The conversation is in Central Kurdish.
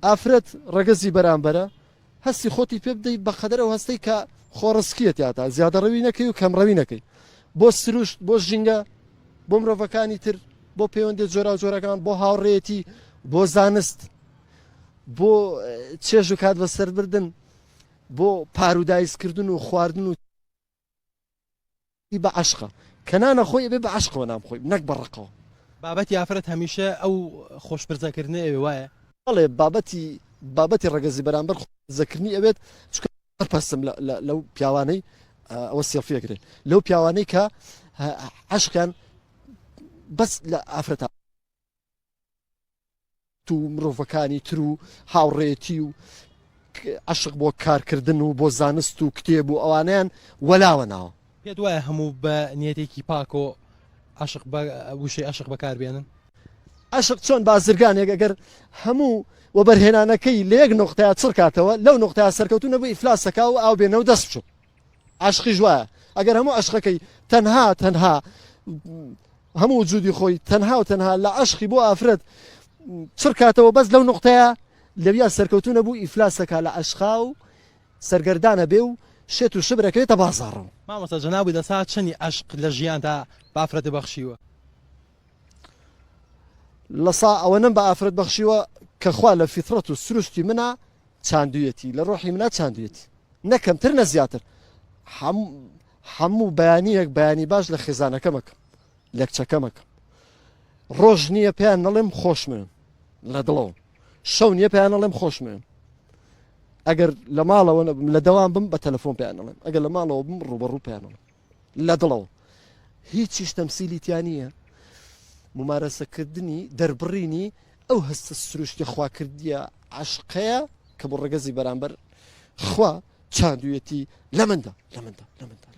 ئافرەت ڕەگەزی بەرامبەرە، هەستی خۆتی پێ بدەی بە قەدەر ئەو هەستەی کە خۆڕسکییە تیاتا، زیادەڕەوی نەکەی و کەمڕەوی نەکەی. بۆ سروشت، بۆ ژینگە، بۆ مرۆڤەکانی تر، بۆ پەیوەندییە جۆراوجۆرەکان، بۆ هاوڕێیەتی، بۆ زانست، بۆ چێژ و کات بەسەربردن، بۆ پارودایزکردن و خواردن و. بە عەشقە کە نانە خۆی ئەبێ بە عەشقەوە نان بخۆی نەک بە ڕقەوە. بابەتی ئافرەت هەمیشە ئەو خۆشپرزەکردنەی ئەوێ وایە؟ بەڵێ بابەتی بابەتی ڕەگەزی بەرامبەر خۆپرزەکردنی ئەوێت چونکە زۆر پەستم لەو پیاوانەی ئەوە سێڵفی ئەگرن لەو پیاوانەی کە عەشقیان بەس لە ئافرەتە و مرۆڤەکانی تر و هاوڕێیەتی و عەشق بۆ کارکردن و بۆ زانست و کتێب و ئەوانەیان وەلاوە ناوە. پێت وایە هەموو بە نیەتێکی پاکۆ عەشق بە وشەی عەشق بەکار بێنن؟ عەشق چۆن بازرگانێک ئەگەر هەموو وەبەرهێنانەکەی لە یەک نوقتەیا چڕ کاتەوە لەو نوقتەیا سەرکەوتوو نەبوو ئیفلاس ئەکا و ئاو بێنە و دەست بچۆ. عەشقیش وایە ئەگەر هەموو عەشقەکەی تەنها تەنها هەموو وجودی خۆی تەنها و تەنها لە عەشقی بۆ ئافرەت چڕکاتەوە بەس لەو نقطەیە لەویا سەرکەوتو نەبوو ئیفلاسەکە لە عەشقا و سەرگەردانە بێ و شێت و شبرەکەوێتە بازاڕەوە. مامۆستا جەنابت لە سا چەنی عەشق لە ژیانتا بە ئافرەتت بەخشیوە؟ لە سا ئەوەنەم بە ئافرەت بەخشیوە کە خوا لە فیتڕەت و سروشتی منا چاندویەتی لە ڕۆحی منا چاندویەتی نە کەمتر نە زیاتر هەموو بەیانیەک بەیانی باش لە خێزانەکەمەکەم لە کچەکەمەکەم ڕۆژ نییە پێیان نەڵێم خۆشمێن لە دڵەوە شەو نییە پێیان نەڵێم خۆشمێن ئەگەر لە ماڵەوە نەبم لە دەوام بم بە تەلەفۆن پێیان نەڵێم ئەگەر لە ماڵەوە بم ڕوبەڕوو پێیان نەڵێم لە دڵەوە هیچیش تەمسیلی تیا نییە ممارەسەکردنی دەربڕینی ئەو هەستە سروشتی خواکردیە عەشقەیە کە بۆ ڕەگەزی بەرامبەر خوا چاندویەتی لە مندا لە مندا لە مندا.